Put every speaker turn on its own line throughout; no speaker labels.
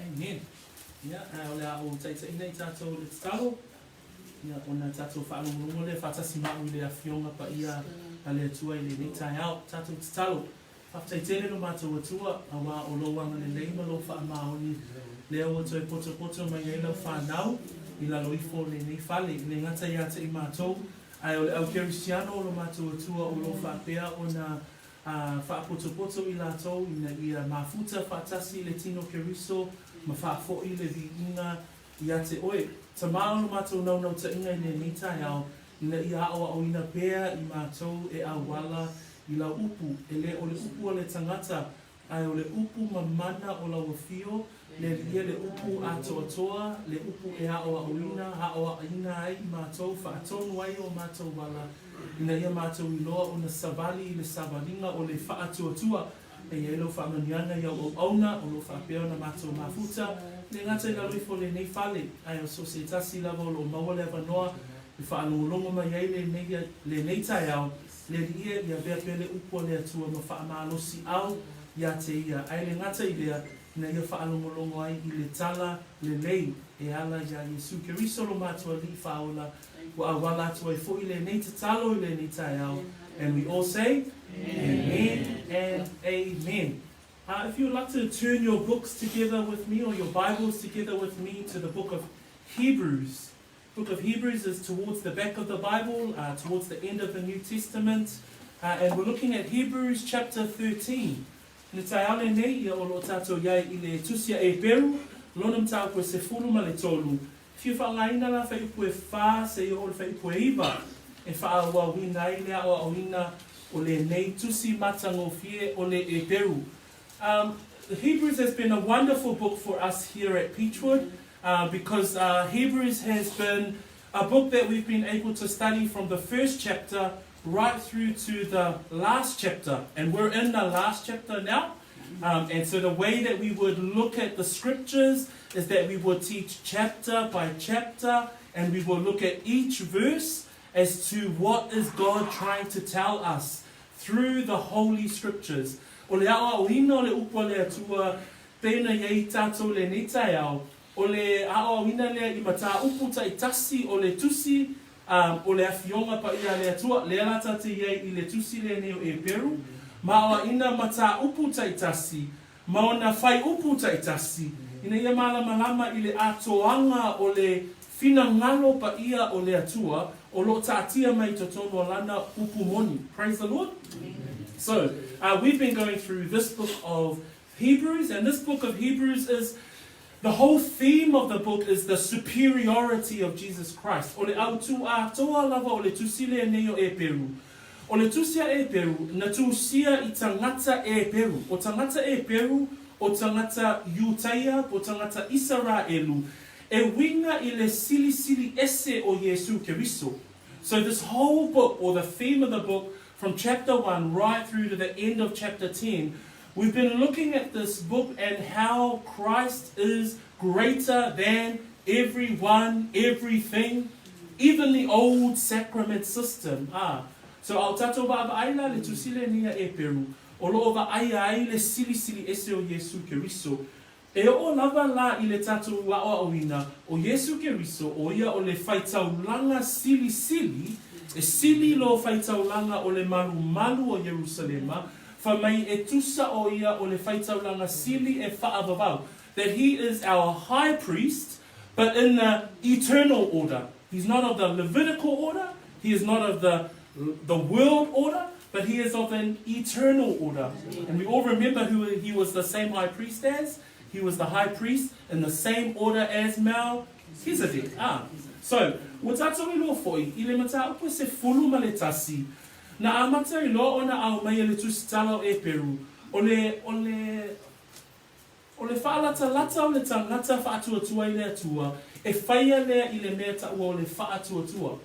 Amen. Ia, ae o le a ou taitaiina i tatou i le tatalo, ia, ona tatou faalogologo lea faatasi ma au i le Afioga Paia a le Atua i lenei taeao. Tatou tatalo. Faafetai tele lo matou Atua, auā o Lou agalelei ma Lou faamaoni lea ua toe potopoto mai ai Lau fanau i lalo ifo o lenei fale, e le gata ia te i matou, ae o le au kerisiano o lo matou Atua o lo o faapea ona a faapotopoto i latou ina ia mafuta faatasi i le tino Keriso ma faafoi le viiga ia te Oe. Tama o lo matou naunautaiga i lenei taeao, ina ia aoaoina pea i matou e auala i Lau upu, e le o le upu a le tagata, Ae o le upu ma mana o lau afio, le Alii e le upu atoatoa, le upu e aoaoina, aoaina ai i matou, faatonu ai o matou ala, ina ia matou iloa ona savali i le savaliga o le faatuatua e i ai lau faamanuiaga i au auauna o lo o faapea ona matou mafuta, e le gata i lalo ifo o lenei fale, ae o so o se tasi lava o lo o maua le avanoa e faalogologo mai ai lenei, lenei taeao. Le Alii e, ia avea pea le upu a le Atua ma faamalosiau ia te ia, ae le gata i lea, ina ia faalogologo ai i le tala lelei e ala iā Iesu Keriso lo matou Alii Faaola, ua auala atu ai foi lenei tatalo i lenei taeao. And we all say, Amen and Amen. Uh, if you would like to turn your books together with me or your Bibles together with me to the book of Hebrews. Book of Hebrews is towards the back of the Bible, uh, towards the end of the New Testament. Uh, and we're looking at Hebrews chapter 13. I le taeao lenei, ia o lo o tatou i ai i le Tusi a Eperu, lona mataupu e sefulu ma le tolu. Fia faaaogaina la fuaiupu e fa seia oo i le fuaiupu e iva e faaauauina ai le aoaoina o lenei tusi matagofie o le Eperu. Um, Hebrews has been a wonderful book for us here at Peachwood uh, because uh, Hebrews has been a book that we've been able to study from the first chapter right through to the last chapter. And we're in the last chapter now. Um, and so the way that we would look at the scriptures is that we would teach chapter by chapter and we will look at each verse as to what is God trying to tell us through the Holy Scriptures. O le aoaoina o le upu a le Atua, pena i ai tatou i lenei taeao, o le aoaoina lea i mataupu taitasi o le tusi, a, o le Afioga Paia a le Atua, lea la tatou te i ai i le tusi lenei o Eperu, ma aoaina mataupu taitasi, ma ona whaiupu taitasi, ina ia malamalama i le atoaga o le finagalo paia o le Atua o lo o taatia mai i totonu o Lana upu moni. Praise the Lord. So, uh, we've been going through this book of Hebrews, and this book of Hebrews is the whole theme of the book is the superiority of Jesus Christ. O le autū atoa lava o le tusi lenei o Eperu. O le tusi a Eperu, na tusia i tagata Eperu. O tagata Eperu, o tagata Iutaia, po tagata Isaraelu, e uiga i le silisili ese o Iesu Keriso. So this whole book, or the theme of the book, from chapter 1 right through to the end of chapter 10, we've been looking at this book and how Christ is greater than everyone, everything, even the old sacrament system. Ah. So a o tatou vaavaai la le tusi lenei a Eperu, o lo o vaaia ai le silisili ese o Iesu Keriso. E oo lava la i le tatou aoaoina o Iesu Keriso o ia o le faitaulaga silisili, e sili lo faitaulaga o le malumalu o Ierusalema, fai mai e tusa o ia o le faitaulaga sili e faavavau, that he is our high priest, but in the eternal order. He's not of the Levitical order, he is not of the, the world order, but he is of an eternal order. And we all remember who he was the same high priest as. He was the high priest in the same order as Melchizedek. Ah. So, ua tatou iloa foi, i le mataupu e sefulu ma le tasi, na amata ai loa ona ao mai e le tusitala o Eperu, o le, o le, O le faalatalata o le tagata faatuatua i le Atua, e faia lea i le mea taua o le faatuatua.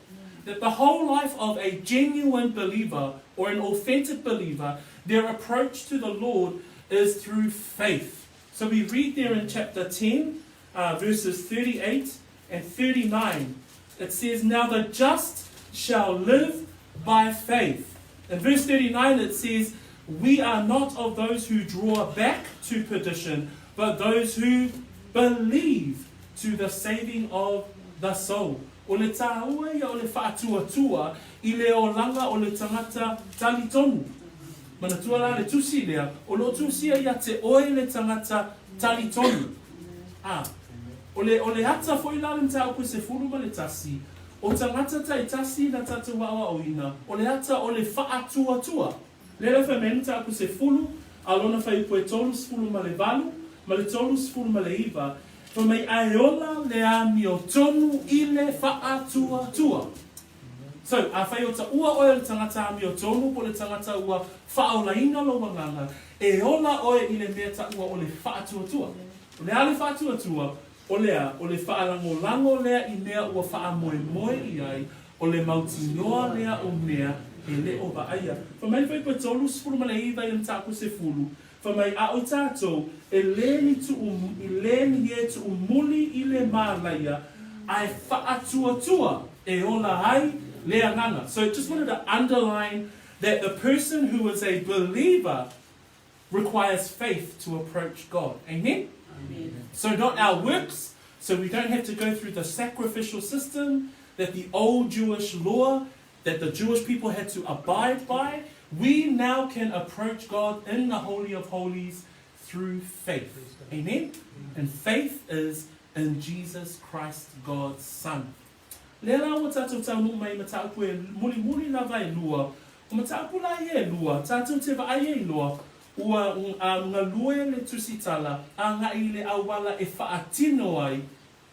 That the whole life of a genuine believer or an authentic believer, their approach to the Lord is through faith. So we read there in chapter 10, uh, verses 38 and 39. It says, Now the just shall live by faith. In verse 39 it says, We are not of those who draw back to perdition, but those who Believe to the saving of the soul. O le tāua ia o le faatuatua i le olaga o le tagata talitonu. Manatua la le tusi lea, o lo o tusia ia te oe le tagata talitonu. A, o le, o le ata foi la o le mataupu e 11, o tagata taitasi na tatou aoaoina, o le ata o le faatuatua. Lea la fai mai ai le mataupu 10, a lona fuaiupu e 38 ma le 39, fai mai ae ola le amiotonu i le faatuatua. So, afai o taua oe o le tagata amiotonu po o le tagata ua faaolaina lou agaga, e ola oe i le mea taua o le faatuatua. O le a le faatuatua? O le a? O le faalagolago lea i mea ua faamoemoe i ai, o le mautinoa lea o mea e le o vaaia. Fai mai le fuaiupu e 39 i le mataupu 10, fai mai, A o tatou, e lē ni tuu, i lē ni e tuumuli i le mālaia, ae faatuatua e ola ai le agaga. So just wanted to underline that the person who is a believer requires faith to approach God. Amen? Amen. So not our works, so we don't have to go through the sacrificial system that the old Jewish law that the Jewish people had to abide by. We now can approach God in the Holy of Holies through faith. Amen? And faith is in Jesus Christ, God's Son. Lea la ua tatou taunuu mai i mataupu e mulimuli lava e lua. O mataupu la ia e lua, tatou te vaai ai loa, ua galue le tusitala agai i le auala e faatino ai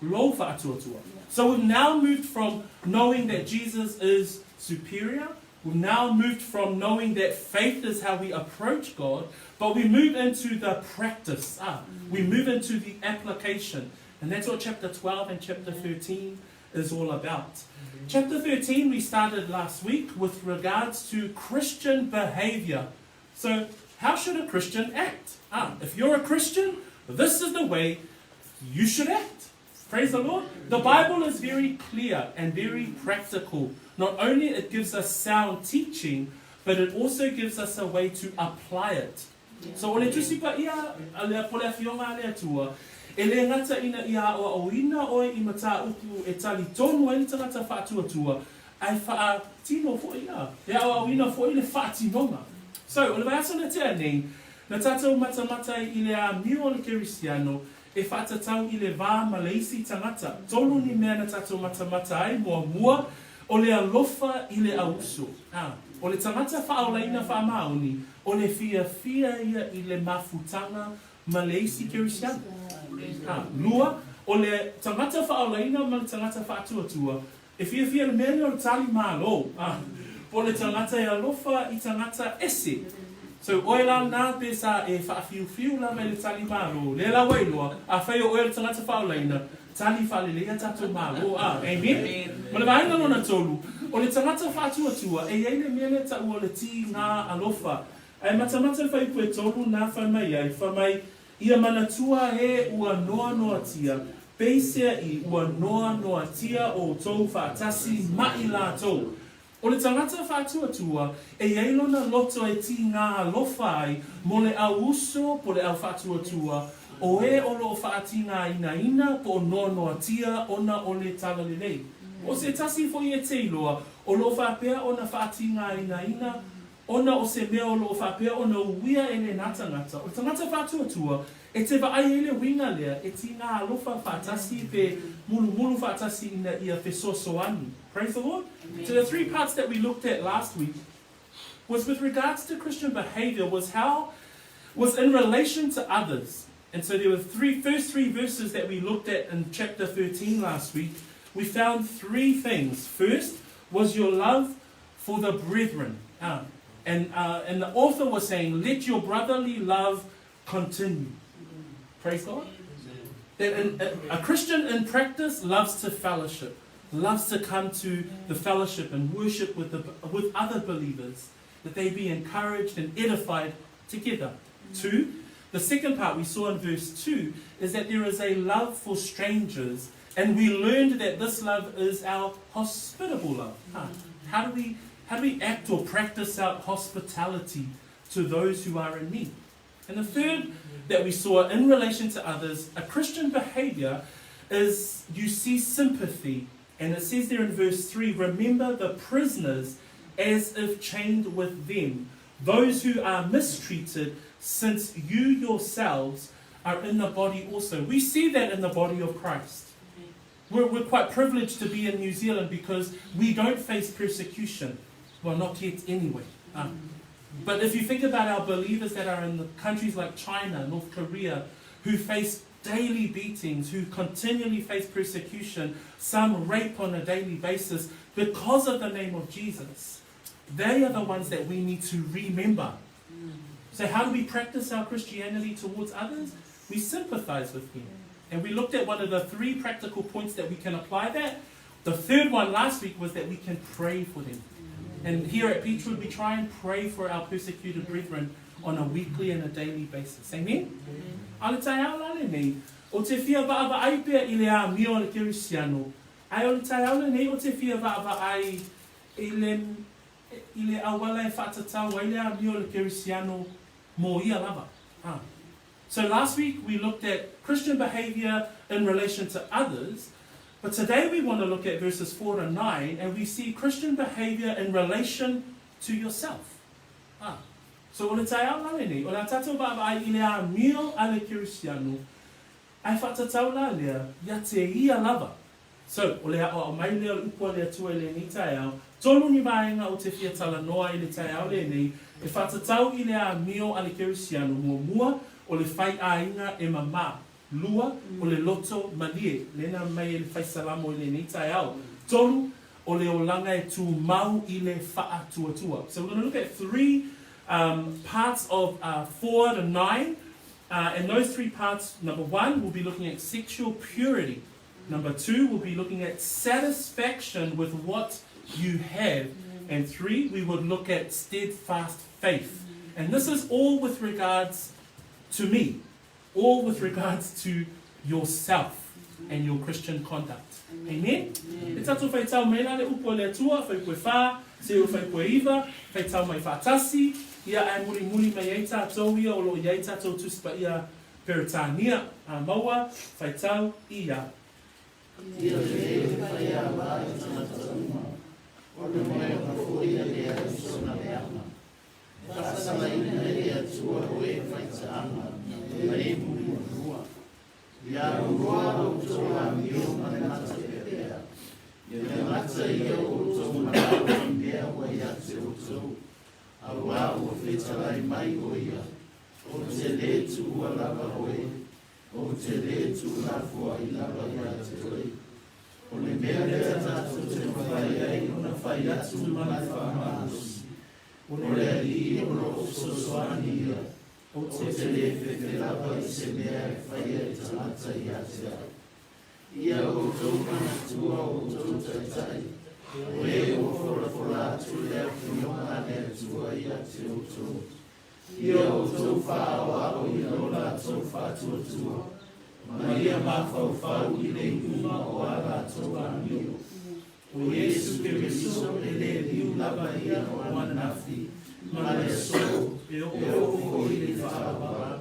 lou faatuatua. So we've now moved from knowing that Jesus is superior, we've now moved from knowing that faith is how we approach God, but we move into the practice. Ah, we move into the application. And that's what chapter 12 and chapter 13 is all about. Chapter 13 we started last week with regards to Christian behavior. So, how should a Christian act? Ah, if you're a Christian, this is the way you should act. Praise the Lord. The Bible is very clear and very practical. Not only it gives us sound teaching, but it also gives us a way to apply it. So o le Tusi Paia a le po le Afioga a le Atua, e le gata ina ia aoaoina oe i matāupu e tali tonu ai le tagata faatuatua, ae faatino foi a, e aoaoina foi le faatinoga. So, o le vaiaso na tea nei, na tatou matamata ai i le amio o le Kerisiano e faatatau i le va ma le isi tagata. Tolu ni mea na tatou matamata ai, muamua, o le alofa i le auuso. A, o le tagata faaolaina faamaoni, o le fiafia ia i le mafutaga ma le isi Kerisiano. A, lua, o le tagata faaolaina ma le tagata faatuatua, e fiafia i le mea lea o le tali malo, a, po o le tagata e alofa i tagata ese. So, oe la lena pe sa e faafiufiu lava i le tali malo, lea la ua iloa, afai o oe o le tagata faaolaina, tali faaleleia tatou malo, a, amen? Ma le vaega lona tolu, o le tagata faatuatua, e i ai le mea lea taua o le tigā alofa. Ae matamata le fuaiupu e tolu na fai mai ai, fai mai, Ia manatua e ua noanoatia, peisea i ua noanoatia outou faatasi ma i latou. O le tagata faatuatua, e i ai lona loto e tigā alofa ai mo le au uso po le au faatuatua, o e o lo o faatigāinaina po o noanoatia ona o le talalelei. O se tasi foi e te iloa, o lo o faapea ona faatigāinaina Ona o se mea o lo o faapea ona uia e lena tagata, o le tagata faatuatua, e te vaai ai le uiga lea, e tigā alofa faatasi pe mulumulu faatasi ina ia fesoasoani. Praise the Lord. So the three parts that we looked at last week was with regards to Christian behavior was how was in relation to others. And so there were three first three verses that we looked at in chapter 13 last week. We found three things. First was your love for the brethren. Ah, and, uh, and the author was saying, let your brotherly love continue. Praise God. That in, a, a Christian in practice loves to fellowship, loves to come to the fellowship and worship with, the, with other believers, that they be encouraged and edified together. Two, the second part we saw in verse 2 is that there is a love for strangers, and we learned that this love is our hospitable love. Huh? How do we how do we act or practice out hospitality to those who are in need? And the third that we saw in relation to others, a Christian behavior is you see sympathy. And it says there in verse 3 remember the prisoners as if chained with them, those who are mistreated, since you yourselves are in the body also. We see that in the body of Christ. We're, we're quite privileged to be in New Zealand because we don't face persecution. Well, not yet anyway. But if you think about our believers that are in the countries like China, North Korea, who face daily beatings, who continually face persecution, some rape on a daily basis because of the name of Jesus, they are the ones that we need to remember. So, how do we practice our Christianity towards others? We sympathize with them. And we looked at one of the three practical points that we can apply that. The third one last week was that we can pray for them. And here at Beechwood, we try and pray for our persecuted brethren on a weekly and a daily basis. Amen? A o le taeao la lenei, ou te fia vaavaai pea i le amio a le kerisiano, ae o le taeao lenei ou te fia vaavaai i le, i le auala e faatatau ai le amio a le kerisiano mo ia lava. Ah. So last week we looked at Christian behavior in relation to others, but today we want to look at verses 4 to 9 and we see Christian behavior in relation to yourself. Ah. So o le taeao la lenei, o le a tātou vaavaai i le amio a le kerisiano, ae faatatau la lea ia te ia lava. So, o le aʻoaʻo mai lea o le upu a le Atua i lenei taeao, tolu ni vaega ou te fia talanoa i le taeao lenei, e faatatau i le amio a le kerisiano, muamua, o le faiaiga e mamā, lua, o le loto malie, lena mai e le Faisalamo i lenei taeao, tolu, o le olaga e tumau i le faatuatua. So we're going to look at three parts of 4 to 9. And those three parts, number one, we'll be looking at sexual purity. Number two, we'll be looking at satisfaction with what you have. And three, we would look at steadfast faith. And this is all with regards to me, all with regards to yourself and your Christian conduct. Amen? E tātou whaitau mai la le upu a le Atua, whaipue whā, se o whaipue iwa, whaitau mai whātasi, ia ae muri muri mai ai tātou ia o lo i ai tātou Tusi Paia Peretania, a maua, whaitau ia.
Ia lē e whai ala i tangata uma, o le moenga foi a leai sona leaga. Faasalaina e le Atua o e faitaaga, ma e mulifanua. Ia aluloa lo outou amio ma le matapeapea, ia le gata ia o outou manao i mea ua ia te outou, auā ua fetalai mai o ia, Ou te lē tuua lava oe, ou te lē tuulafoai lava ia te oe. O le mea lea tatou te mafai ai ona fai atu ma le faamalosi, o le Alii o loo fesoasoani ia, ou te lē fefe lava i se mea e faia e tagata ia te au. Ia outou manatua o outou taitai, o e ua folafola atu le afioga a le Atua ia te outou. Ia outou faaoao i lo latou faatuatua, ma ia mafaufau i le iuga o a latou amio. O Iesu Keriso e le liu lava ia o ananafi ma le aso, e oo foi i le faavavau.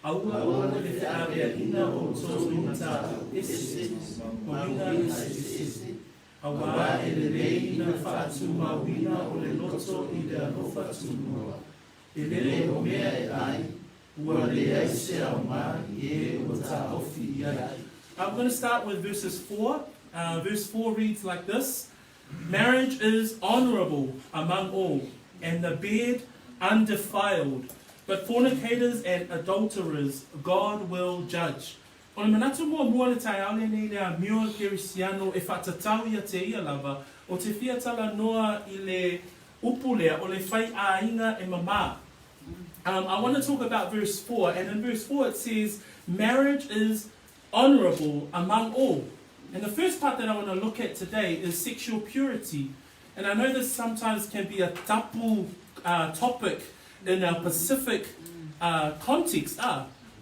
Aua le feaveaʻina o outou i mataupu ese ma uiga eseese, auā e lelei na faatumauina o le loto i le alofa tunoa. E lele o mea e ai, ua leai se aoga i e ua taofi i ai. I'm going to start with verses 4. Verse 4 reads like this Marriage is honorable among all, and the bed undefiled. But fornicators and adulterers God will judge. O le manatu muamua le taeao lenei le amio kerisiano e faatatau ia te ia lava, o te fia talanoa i le upu lea, o le faiaiga e mamā. I want to talk about verse 4, and in verse 4 it says, Marriage is honorable among all. And the first part that I want to look at today is sexual purity. And I know this sometimes can be a tapu topic in our Pacific context,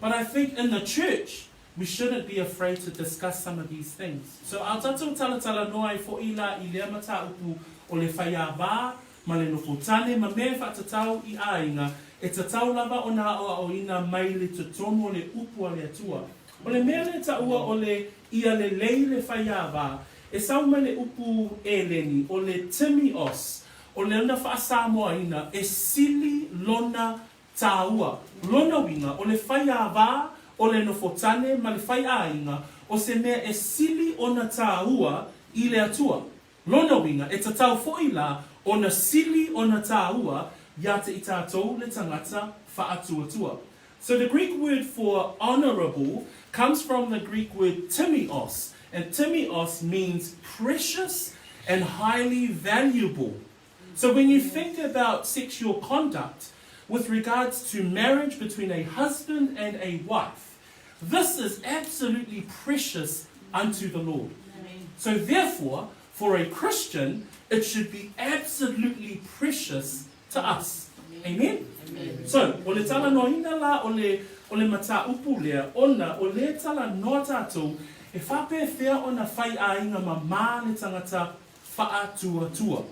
but I think in the church, we shouldn't be afraid to discuss some of these things. So, a o tātou talatalanoa ai foʻi la i lea mataupu o le faiavā. ma le nofo tane ma mea e faatatau i aiga, e tatau lava ona aoaoina mai le totonu o le upu a le Atua. O le mea lea taua o le ia lelei le faiāvā, e sau mai le upu Eleni o le timios, o lona faasamoaina e sili lona tāua. Lona uiga, o le faiāvā, o le nofo tane ma le faiaiga, o se mea e sili ona tāua i le Atua. Lona uiga, e tatau foi la ona sili ona tāua iā te i tātou le tagata faatuatua. So the Greek word for honorable comes from the Greek word timios, and timios means precious and highly valuable. So when you think about sexual conduct with regards to marriage between a husband and a wife, this is absolutely precious unto the Lord. So therefore, for a Christian, it should be absolutely precious to us. Amen? Amen. So, o le talanoaina la o le, o le mataupu lea, ona o lea talanoa tātou, e faapefea ona faiaiga mamā le tagata faatuatua.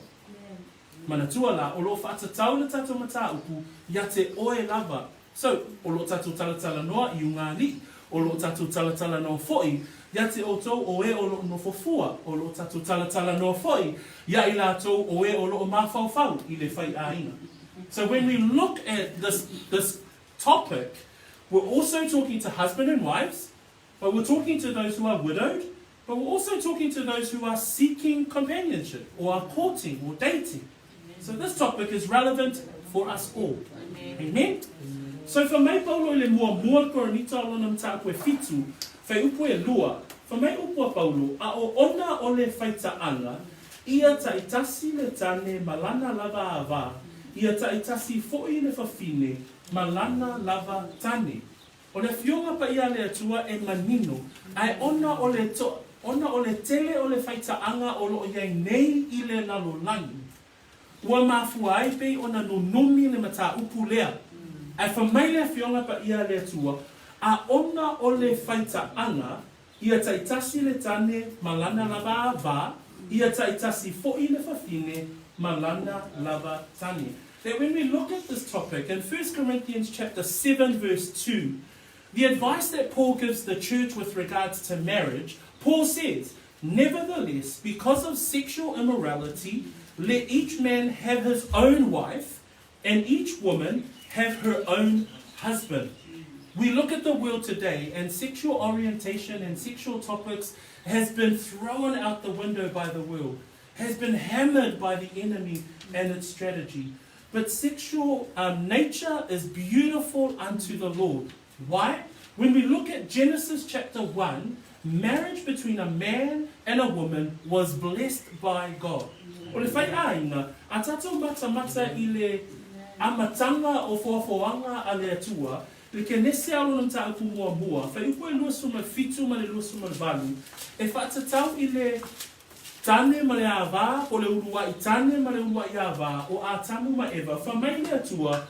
Manatua la, o lo o faatatau le tatou mataupu ia te oe lava. So, o lo o tatou talatalanoa i ugāliʻi, o lo o tatou talatalanoa foi ia te outou o e o lo o nofo fua, o lo o tatou talatalanoa foi ia i latou o e o lo o mafaufau i le faiaiga. So when we look at this, this topic, we're also talking to husband and wives, but we're talking to those who are widowed, but we're also talking to those who are seeking companionship or are courting or dating. So this topic is relevant for us all. Amen. So fai mai Paulo i le muamua Korinito o lona mataupu e fitu, fuaiupu e lua, fai mai upu a Paulo, a o ona o le faitaaga, ia taitasi le tane ma lana lava avā, ia taitasi foi le fafine ma lana lava tane. O le Afioga Paia a le Atua e manino, ae ona o le ona o le tele o le faitaaga o lo o i ai nei i le lalolagi, ua mafua ai pei ona nunumi le mataupu lea. Ae fai mai le Afioga Paia a le Atua, a ona o le faitaaga, ia taitasi le tane ma lana lava avā, ia taitasi foi le fafine ma lana lava tane. That when we look at this topic in 1 Corinthians chapter 7 verse 2, the advice that Paul gives the church with regards to marriage, Paul says, Nevertheless, because of sexual immorality, let each man have his own wife, and each woman have her own husband. We look at the world today, and sexual orientation and sexual topics has been thrown out the window by the world, has been hammered by the enemy and its strategy. But sexual nature is beautiful unto the Lord. Why? When we look at Genesis chapter 1, marriage between a man and a woman was blessed by God. O le faiaiga, a tatou matamata i le amataga o foafoaga a le Atua, le Kenese a lona mataupu muamua, fuaiupu e 27 ma le 28, e faatatau i le tane ma le avā, po o le uluai tane ma le uluai avā, o Atamu ma Eva, fai mai le Atua,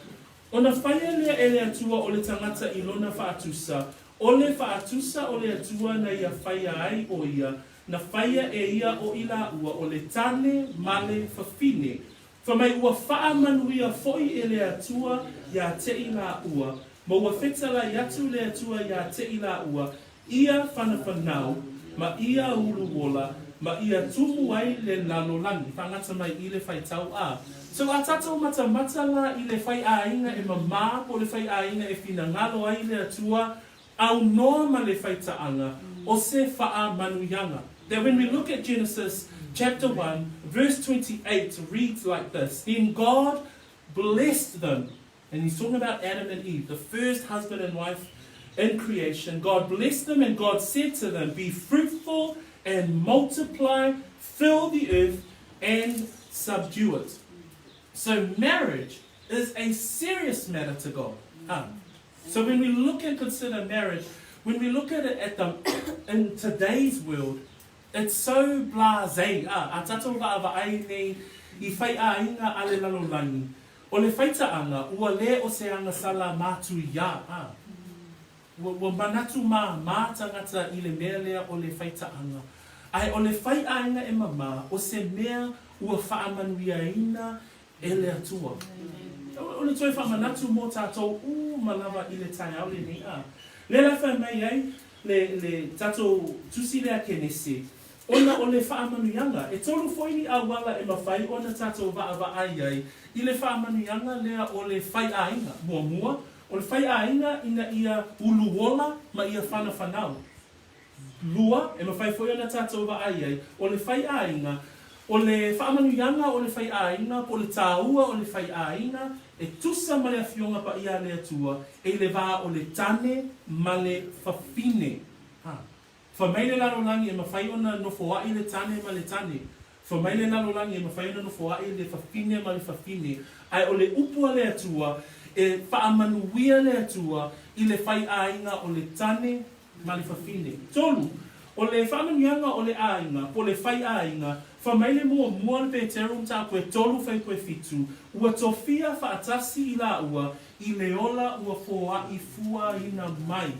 Ona faia lea e le Atua o le tagata i lona faatusa, o le faatusa o le Atua na ia faia ai o ia, na faia e ia o i laua o le tane ma le fafine. Fai mai ua faamanuia foi e le Atua iā te i laua, ma ua fetalai atu le Atua iā te i laua, ia whanawhanau, ma ia uluola, ma ia tumu ai le lalolagi, faagata mai i le faitau a. So a tatou matamata la i le faiaiga e mamā po o le faiaiga e finagalo ai le Atua, aunoa ma le faitaaga o se faamanuiaga. That when we look at Genesis chapter 1 verse 28 reads like this, Then God blessed them. And he's talking about Adam and Eve, the first husband and wife in creation. God blessed them and God said to them, Be fruitful and multiply, fill the earth and subdue it. So marriage is a serious matter to God. Huh? So when we look and consider marriage, when we look at it at the in today's world, it's so blasé. Ah, a tatou vaavaai nei i faiaiga a le lalolagi, o le faitaaga ua le o se agasala matuiā, a. Ua, ua manatu māmā tagata i le mea lea o le faitaaga. Ae o le faiaiga e mamā, o se mea ua faamanuiaina. e le Atua. O le toe faamanatu mo tatou uma lava i le taeao lenei a. Lea la fai mai ai le, le tatou tusi lea Kenese, ona o le faamanuiaga. E tolu foi ni auala e mafai ona tatou vaavaai ai i le faamanuiaga lea o le faiaiga. Muamua, o le faiaiga ina ia uluola ma ia fanafanau. Lua, e mafai foi ona tatou vaai ai, o le faiaiga, o le faamanuiaga o le faiaiga po o le tāua o le faiaiga e tusa ma le Afioga Paia a le Atua e i le va o le tane ma le fafine. Ha. Fai mai le lalolagi e mafai ona nofoaʻi le tane ma le tane. Fai mai le lalolagi e mafai ona nofoaʻi le fafine ma le fafine. Ae o le upu a le Atua, e faamanuia le Atua i le faiaiga o le tane ma le fafine. Tolu, o le faamanuiaga o le aiga, po o le faiaiga, fai mai le muamua le Peteru mataupu e tolu faipue fitu, ua tofia faatasi i laua i le ola ua foaʻi fuaina mai.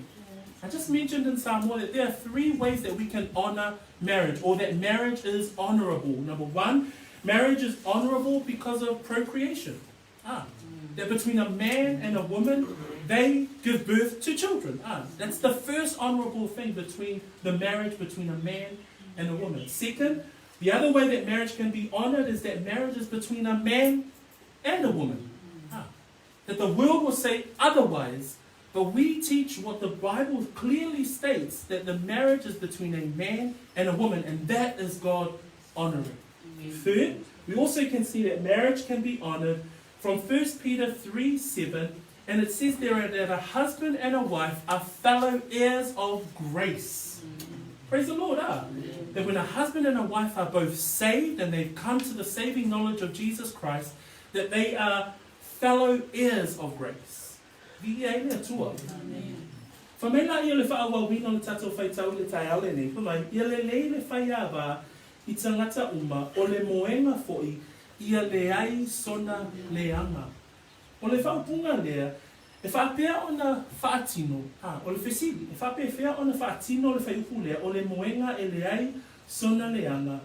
I just mentioned in Samoa that there are three ways that we can honor marriage, or that marriage is honorable. Number one, marriage is honorable because of procreation. Ah, that between a man and a woman, they give birth to children. Ah, that's the first honorable thing between the marriage between a man and a woman. Second, the other way that marriage can be honored is that marriage is between a man and a woman. Ah, that the world will say otherwise, but we teach what the Bible clearly states that the marriage is between a man and a woman, and that is God honoring. Third, we also can see that marriage can be honored from 1 Peter 3 7, and it says there that a husband and a wife are fellow heirs of grace. Praise the Lord, ah. That when a husband and a wife are both saved and they've come to the saving knowledge of Jesus Christ, that they are fellow heirs of grace. Viia ai le Atua. Fai mai laia o le faaauauina o le tatou faitau i le taeao lenei, fai mai, Ia lelei le faiava i tagata uma, o le moega foi, ia leai sona leaga. O le faaupuga lea, e faapea ona faatino, a, o le fesili, e faapefea ona faatino le faiupu lea, o le moega e leai sona leaga,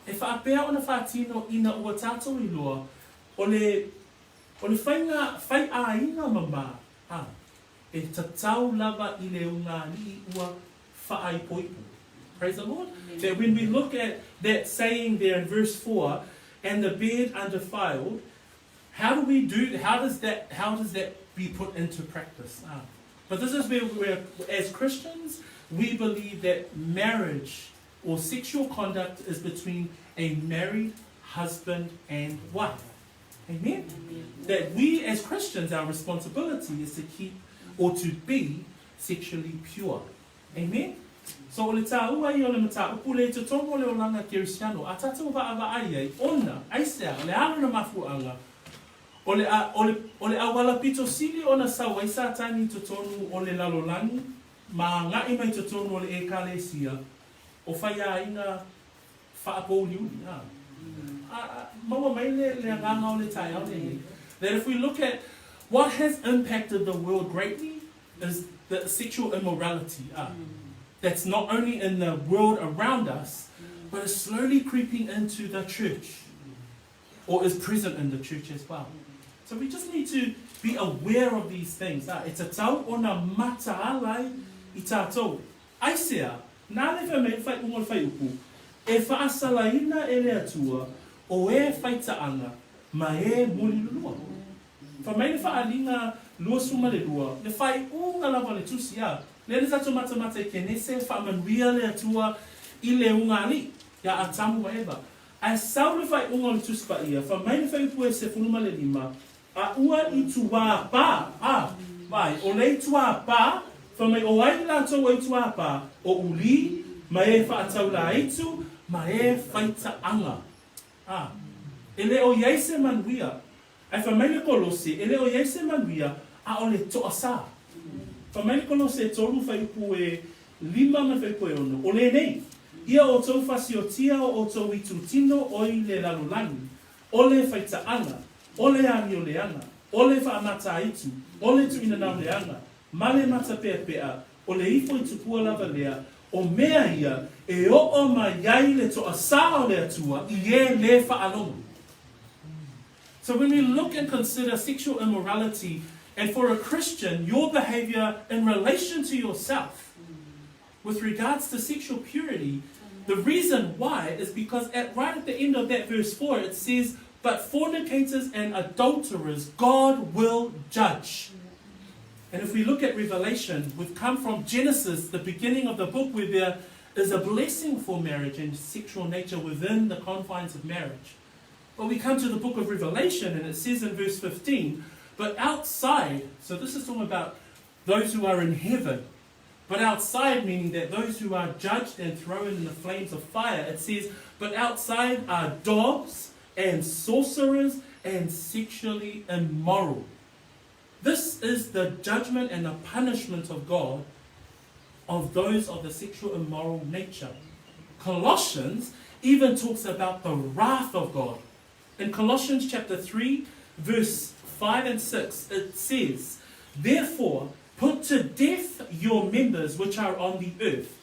e faapea ona faatino ina ua tatou iloa, o le O le faiga faiaiga mamā, a, e tatau lava i le ugāliʻi ua fāipoipo. Praise the Lord. That when we look at that saying there in verse 4, and the bed undefiled, how do we do, how does that, how does that be put into practice? Ah. But this is where, where, as Christians, we believe that marriage or sexual conduct is between a married husband and wife. Amen? That we as Christians, our responsibility is to keep or to be sexually pure. Amen? So o le tāua ia o le mataupu le i totonu o le olaga Kerisiano, a tātou vaavaai ai, ona, aisea, o le a lona mafuaaga, o le, a, o le, o le auala pito sili ona sau ai Satani i totonu o le lalolagi, ma agaʻi mai totonu o le Ekalesia, o faiāiga faapouliuli, a. A, a, maua mai le, le agaga o le taeao lenei. That if we look at what has impacted the world greatly is the sexual immorality, a. That's not only in the world around us, but is slowly creeping into the church, or is present in the church as well. So we just need to be aware of these things. A, e tatau ona mataala ai i tātou. Aisea, nā le fai mai le faaiuga o le faiupu, E faasalaina e le Atua o e faitaaga ma e mulilulua. Fai mai le faaaliga 22, le faaiuga lava o le tusi, a, lea le tatou matamata i Kenese, faamanuia le Atua i le ugāliʻi, iā Atamu ma Eva. Ae sau le faaiuga o le Tusi Paia, fai mai le faiupu e 15, A ua i tuāpā, a, vaai, o le ituāpā, fai mai o ai latou o ituāpā, o Ulī, ma e faataulāitu, ma e faitaaga. A, e le o i ai se manuia. Ae fai mai le Kolose, e le o i ai se manuia, a o le toasā. Fai mai le Kolose e tolu faiupu e lima ma le faiupu e ono, o lenei, ia outou fasiotia o outou itutino oi le lalolagi, O le faitaaga, o le amioleaga, o le faamataitu, o le tuuinanauleaga, ma le matapeapea, o le ifo i tupua lava lea, o mea ia e oo mai ai le toasā o le Atua i e lē faalogo. So when we look and consider sexual immorality, and for a Christian, your behavior in relation to yourself, with regards to sexual purity, the reason why is because at right at the end of that verse 4, it says, But fornicators and adulterers, God will judge. And if we look at Revelation, we've come from Genesis, the beginning of the book, where there is a blessing for marriage and sexual nature within the confines of marriage. But we come to the book of Revelation, and it says in verse 15, But outside, so this is talking about those who are in heaven, but outside, meaning that those who are judged and thrown in the flames of fire, it says, But outside are dogs and sorcerers and sexually immoral. This is the judgment and the punishment of God of those of the sexual immoral nature. Colossians even talks about the wrath of God. In Colossians chapter 3, verse 5 and 6, it says, Therefore, put to death your members which are on the earth.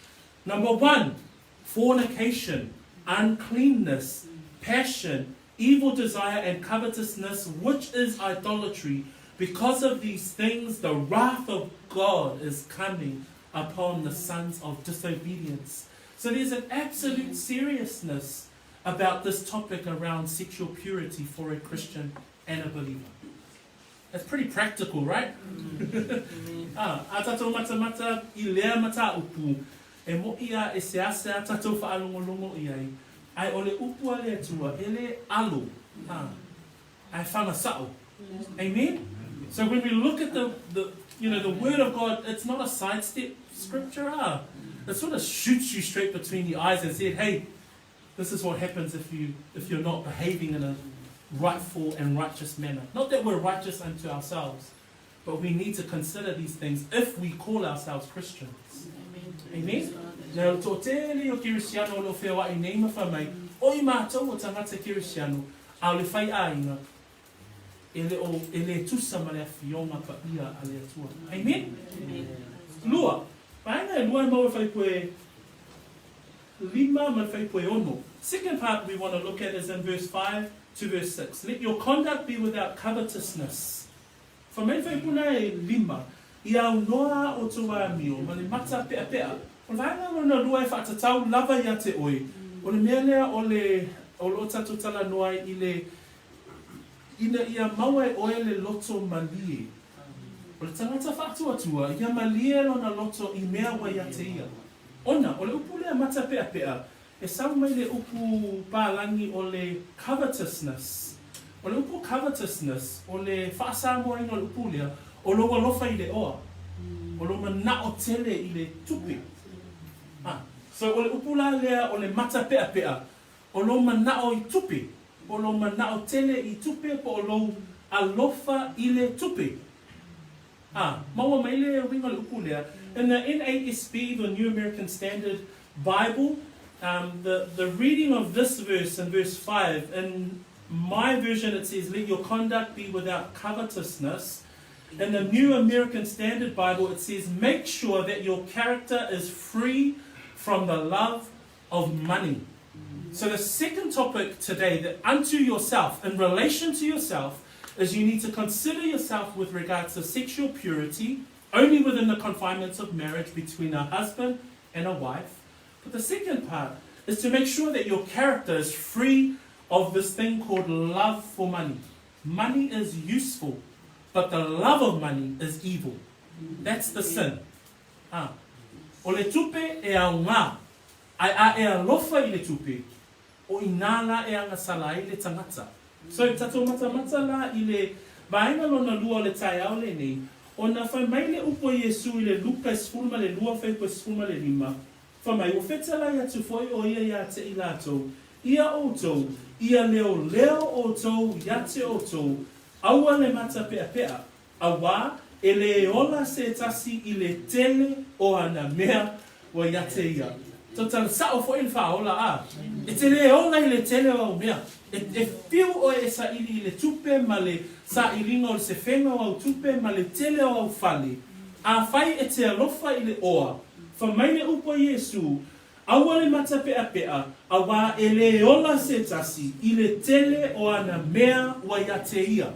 Number 1, fornication, uncleanness, passion, evil desire, and covetousness, which is idolatry. Because of these things, the wrath of God is coming upon the sons of disobedience. So there's an absolute seriousness about this topic around sexual purity for a Christian and a believer. That's pretty practical, right? Ah, a tātou matamata i lea mataupu, e moʻi a e seasea tātou whaalongolongo i ai, ai o le upu a le Atua, e le alo, ah, ai whangasa'o. Amen? So when we look at the, the, you know, the Word of God, it's not a sidestep scripture. Ah. It sort of shoots you straight between the eyes and said, hey, this is what happens if, you, if you're not behaving in a rightful and righteous manner. Not that we're righteous unto ourselves, but we need to consider these things if we call ourselves Christians. Amen. Amen? Le toatele o Kirisiano o lo whea i nei ma whamai, o i mātou o tangata Kirisiano, a o le whai āinga, e le o, e le tusa ma le afioga paia a le Atua. Amen? Amen. Lua, vaega e lua e maua e whai lima ma le ono. Second part we want to look at is in verse 5 to verse 6. Let your conduct be without covetousness. Fa mai whai e lima, i au noa o tō mio, ma le mata pea pea. O le vaega lona lua e whaatatau lava ia te oe. O le mea lea o le o lo tatou tala noa i le ina ia maua e oe le loto malie. O le tangata whaatuatua, ia malie lona loto i mea wa ia te ia. Ona, o le upu lea mata pea pea, e sau mai le upu pālagi o le covetousness. O le upu covetousness, o le whaasamoaina o le upu lea, o lo alofa i le oa. O lo manao tele i le tupe. Ah, so o le upu la lea o le mata pea pea, o lo manao i tupe. O lo manao tele i tupe po o lo alofa i le tupe. Ah, maua mai le winga le upu lea. In the NASB, the New American Standard Bible, the, the reading of this verse in verse 5, in my version it says, Let your conduct be without covetousness. In the New American Standard Bible, it says, Make sure that your character is free from the love of money. So the second topic today, that unto yourself, in relation to yourself, is you need to consider yourself with regards to sexual purity, only within the confinements of marriage between a husband and a wife. But the second part is to make sure that your character is free of this thing called love for money. Money is useful, but the love of money is evil. That's the sin. Ah. O le tupe e au ngā, ai a e alofa i le tupe, o i nā la e anga ai le tangata. So, tatou matamata la i le vaega lona lua o le taeao lenei, ona fai mai le upu a Iesu i le Luka e 12 fuaiupu e 15, fai mai, ua fetalai atu foi o ia iā te i latou, ia outou, ia leoleo outou ia te outou, aua le mata peapea, auā e lē ola se tasi i le tele o ana mea ua ia te ia. Tau sa'o foi le faaola a. E te lē ola i le tele o au mea. E, e fiu oe e saili i le tupe ma le sailiga o le sefega o au tupe ma le tele o au fale. Afai e te alofa i le oa. Fai mai le upu a Iesu. Aua le matapeʻapeʻa, auā e lē ola se tasi i le tele o ana mea ua iā te ia.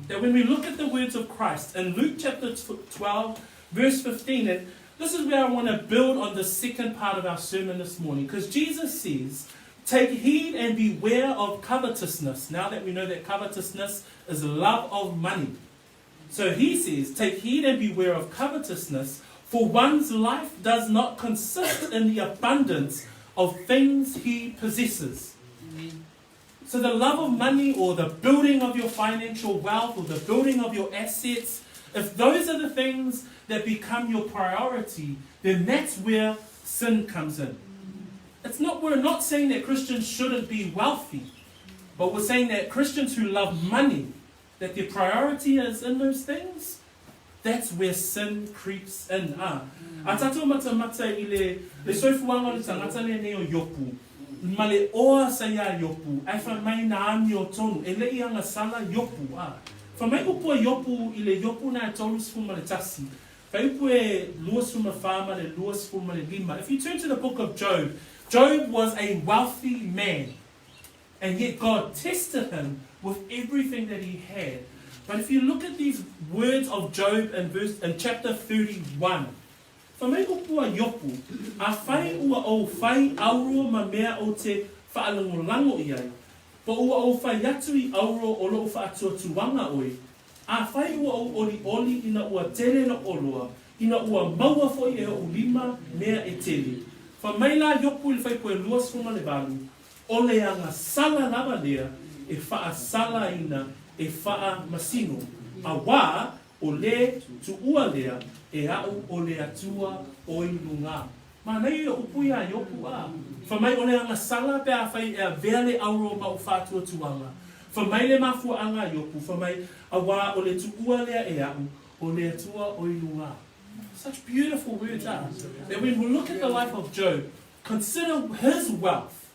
That when we look at the words of Christ in Luke chapter 12 verse 15, and this is where I want to build on the second part of our sermon this morning, because Jesus says, Take heed and beware of covetousness. Now that we know that covetousness is love of money. So he says, Take heed and beware of covetousness, for one's life does not consist in the abundance of things he possesses. Amen. So the love of money or the building of your financial wealth or the building of your assets, if those are the things that become your priority, then that's where sin comes in. It's not we're not saying that Christians shouldn't be wealthy, but we're saying that Christians who love money, that their priority is in those things, that's where sin creeps in. Ah. A tātou matamata i le, le soifuaga o le tagata lenei o Iopu, ma le oa sa iā Iopu, ae fai mai na amio tonu, e leʻi agasala Iopu, a. Fai mai upu a Iopu i le Iopu na e 31, fai upu e 24 ma le 25. If you turn to the book of Job, Job was a wealthy man. And yet God tested him with everything that he had. But if you look at these words of Job in, verse, in chapter 31, Fai mai upu a Iopu, Afai ua ou fai auro ma mea ou te faalagolago i ai, po ua ou fai atu i auro o lou faatuatuaga oe, afai ua ou olioli ina ua tele lou oloa, ina ua maua foi e oʻu lima mea e tele. Fai mai la Iopu i le faipue 28, O le agasala lava lea e faasalaina e faamasino, auā o le tuua lea e aʻu o le Atua o i luga. Manaia ia upu iā Iopu, ā, fai mai o le agasala pe afai e avea le auro ma ou faatuatuaga. Fai mai le mafuaaga a Iopu, fai mai, auā o le tuua lea e aʻu o le Atua o i luga. Such beautiful words, ā, that when we look at the life of Job, Consider his wealth.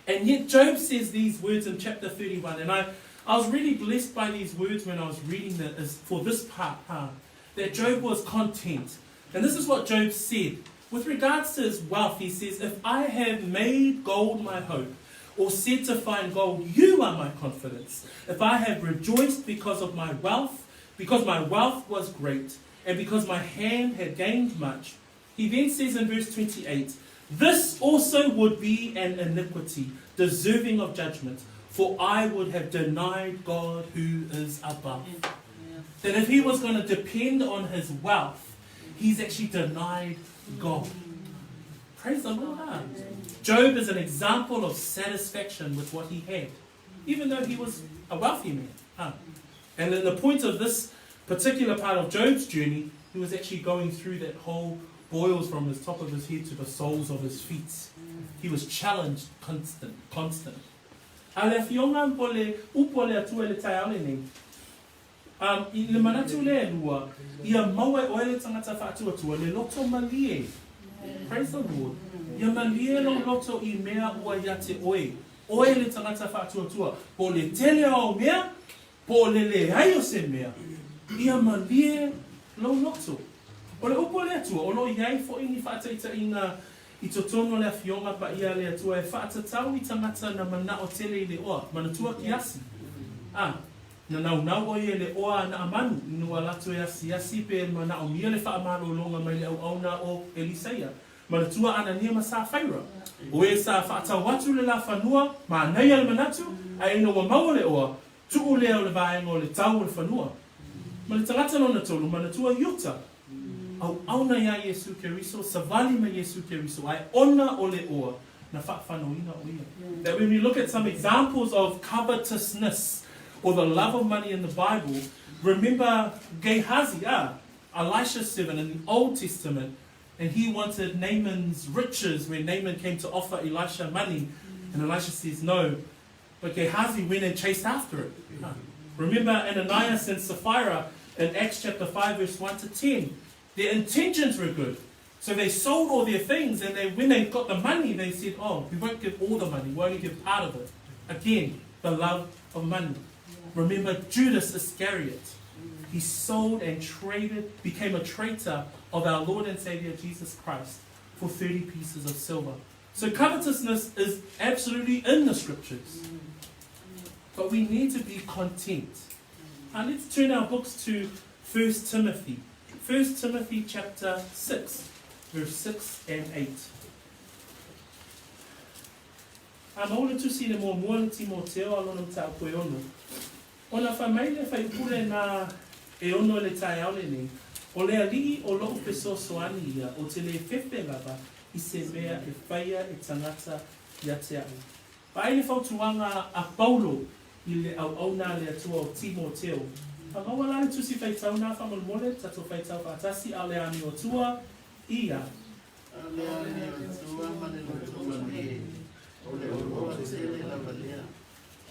And yet Job says these words in chapter 31, and I, I was really blessed by these words when I was reading the, is for this part, huh, that Job was content. And this is what Job said. With regards to his wealth, he says, If I have made gold my hope, or said to find gold, you are my confidence. If I have rejoiced because of my wealth, because my wealth was great, and because my hand had gained much, He then says in verse 28, This also would be an iniquity deserving of judgment, for I would have denied God who is above. Yeah. That if he was going to depend on his wealth, he's actually denied God. Praise the Lord. Job is an example of satisfaction with what he had, even though he was a wealthy man. Huh? And then the point of this particular part of Job's journey, he was actually going through that whole boils from his top of his head to the soles of his feet. He was challenged constant, constant. A le afioga po le upu a le Atua i le taeao lenei, um, i le manatu lea e lua, ia maua e oe le tagata faatuatua le loto malie. Praise the Lord. Ia malie lou loto i mea ua ia te oe. Oe le tagata faatuatua, po le tele o au mea, Po o le leai o se mea, ia malie lou loto. O le upu a le Atua, o lo o i ai foi ni faataitaiga i totonu o le Afioga Paia a le Atua e faatatau i tagata na manao tele i le oa, manatua ki asi. A, na naunau o ia i le oa a Naamanu, ina ua latou e asiasi pe manaomia le faamalologa mai le auauna o Elisaia. Manatua Anania ma Safaira, o e sa faatau atu le la fanua, manaia le manatu, ae ina ua maua le oa, tuu lea o le vaega o le tau o le fanua. Ma le tagata lona tolu, manatua Iuta, auauna iā Iesu Keriso, savali ma Iesu Keriso, ae ona o le oa, na faafanoina o ia. That when we look at some examples of covetousness or the love of money in the Bible, remember Gehazi, ah, Elisha's servant in the Old Testament, And he wanted Naaman's riches when Naaman came to offer Elisha money. And Elisha says no. But Gehazi went and chased after it. Huh. Remember Ananias and Sapphira in Acts chapter 5, verse 1 to 10. Their intentions were good. So they sold all their things, and they, when they got the money, they said, Oh, we won't give all the money, we'll only give part of it. Again, the love of money. Remember Judas Iscariot. He sold and traded, became a traitor of our Lord and Savior Jesus Christ for 30 pieces of silver. So covetousness is absolutely in the scriptures. But we need to be content. And let's turn our books to 1 Timothy. 1 Timothy chapter 6, verse 6 and 8. A maua le tusi i le muamua le Timoteo a lona mataupu e ono. Ona fai mai le faipule na e ono i le taeao lenei, O le Alii o lou fesoasoani ia o te le fefe lava i se mea e faia e tagata ia te au. Vaai le fautuaga a Paulo i le auauna a le Atua o Timoteo. A maua la le tusi faitau na faamolemole, tatou faitau faatasi a o le amio atua ia.
A le amio atua ma le loto malie, o le oloa tele lava lea,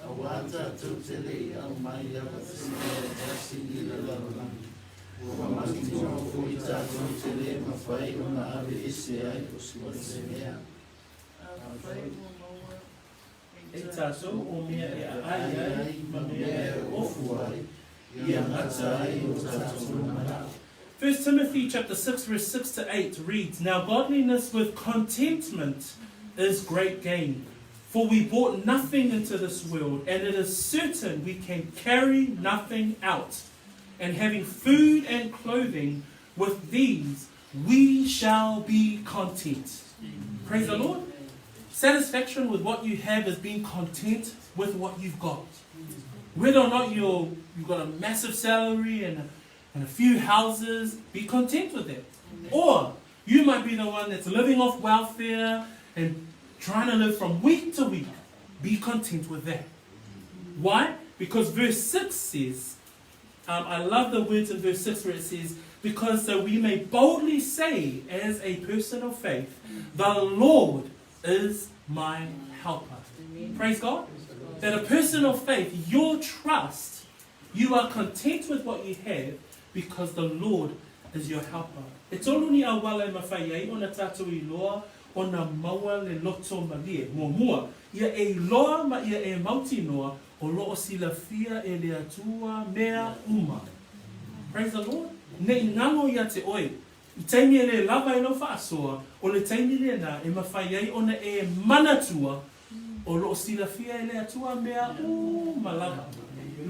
auā tatou te le i aumai lava se mea e tasi i le lalolagi, ua mautinoa foi tatou te le mafai ona aveese ai o se mea.
Afai ua maua e tatou o mea e aai ai ma mea e ofu ai,
ia gata ai o tatou manao.
1 Timothy chapter 6 verse 6 to 8 reads, Now godliness with contentment is great gain. For we brought nothing into this world, and it is certain we can carry nothing out. And having food and clothing, with these we shall be content. Praise the Lord. Satisfaction with what you have is being content with what you've got. Whether or not you're, you've got a massive salary and a, and a few houses, be content with it. Or you might be the one that's living off welfare and trying to live from week to week. Be content with that. Why? Because verse 6 says, I love the words in verse 6 where it says, Because so we may boldly say, as a person of faith, the Lord is my helper. Praise God. That a person of faith, your trust, you are content with what you have because the Lord is your helper. E tolu ni auala e mafai ai ona tatou iloa ona maua le loto malie. Muamua, ia e iloa ma ia e mautinoa o lo o silafia e le Atua mea uma. Praise the Lord. Nei galo ia te oe. I taimi e le lava ai lau faasoa, o le taimi lena e mafai ai ona e manatua o lo o silafia e le Atua mea uma lava.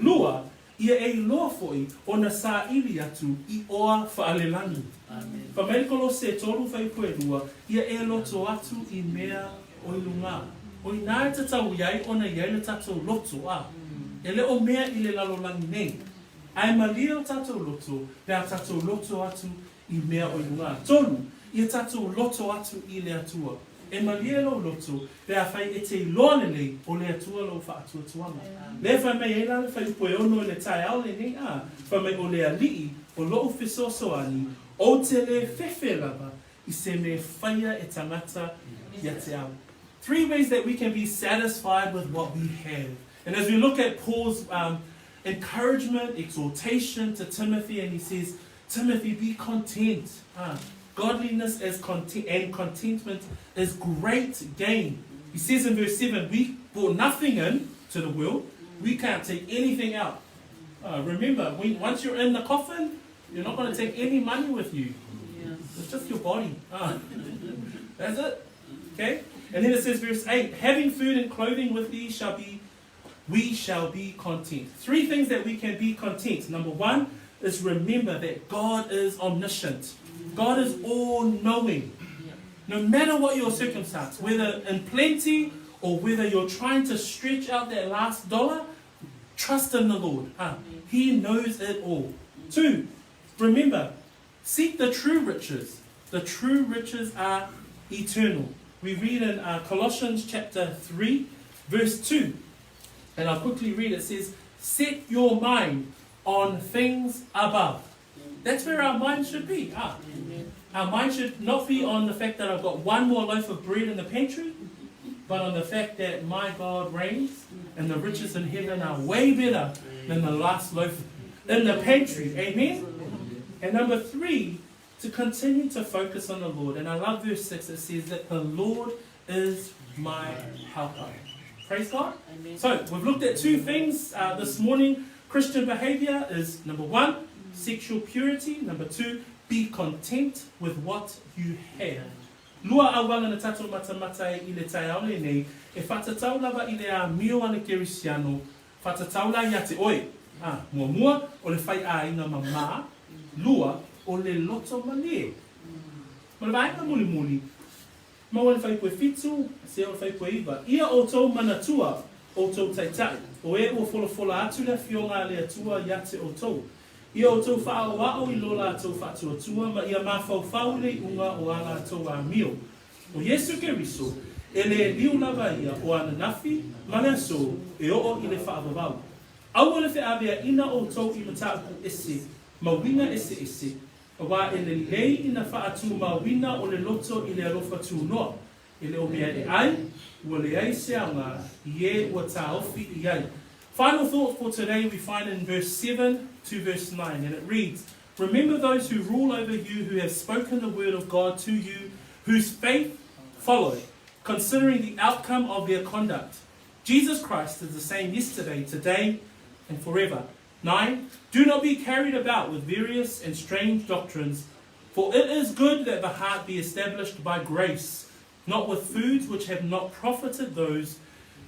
Lua, ia e iloa foi ona saili atu i oa faalelagi. Fai mai le Kolose e 3 fuaiupu e 2, ia e loto atu i mea o i luga. O ina e tatau ai ona i ai le tatou loto a. E le o mea i le lalolagi nei. Ae malie o tatou loto, pe a tatou loto atu i mea o i luga. Tolu, ia tatou loto atu i le Atua. E malie lou loto, pe afai e te iloa lelei o le Atua lou faatuatuaga. Lea fai mai ai la le fuaiupu e ono i le taeao lenei a, fai mai o le Alii o lou fesoasoani, ou te le fefe lava i se mea e faia e tagata ia te au. Three ways that we can be satisfied with what we have. And as we look at Paul's encouragement, exhortation to Timothy, and he says, Timothy, be content. Godliness is content, and contentment is great gain. He says in verse 7, we brought nothing in to the world. We can't take anything out. Remember, once you're in the coffin, you're not going to take any money with you. It's just your body. That's it. Okay? And then it says, verse 8, having food and clothing with thee shall be, we shall be content. Three things that we can be content. Number one is remember that God is omniscient. God is all-knowing. No matter what your circumstance, whether in plenty or whether you're trying to stretch out that last dollar, trust in the Lord. He knows it all. Two, remember, seek the true riches. The true riches are eternal. We read in Colossians chapter 3, verse 2. And I'll quickly read it. It says, set your mind on things above. That's where our mind should be. Our mind should not be on the fact that I've got one more loaf of bread in the pantry, but on the fact that my God reigns and the riches in heaven are way better than the last loaf in the pantry. Amen? And number three, to continue to focus on the Lord. And I love verse 6. It says that the Lord is my helper. Praise God.
Amen.
So we've looked at two things this morning. Christian behavior is number one, sexual purity. Number two, be content with what you have. Lua auala na tatou matamata ai i le taeao lenei, e faatatau lava i le amio a le kerisiano, faatatau la ia te oe. A, muamua, o le faiaiga mamā, lua, o le loto malie. Ma le vaega mulimuli, maua le fuaiupu e fitu, seia o le fuaiupu e iva. Ia outou manatua, outou taitai, o e ua folafola atu le Afioga a le Atua ia te outou. Ia outou faaoao i lo latou faatuatua ma ia mafaufau i le iuga o a latou amio. O Iesu Keriso, e le liu lava ia o ananafi ma le aso e oo i le faavavau. Aua le feaveaina outou i mataupu ese ma uiga eseese, auā e lelei ina faatumauina o le loto i le alofa tunoa, E le o mea e ai, ua leai se aoga i e ua taofi i ai. Final thought for today we find in verse 7 to verse 9 and it reads, Remember those who rule over you who have spoken the word of God to you, whose faith follow, considering the outcome of their conduct. Jesus Christ is the same yesterday, today, and forever. 9. Do not be carried about with various and strange doctrines, for it is good that the heart be established by grace, not with foods which have not profited those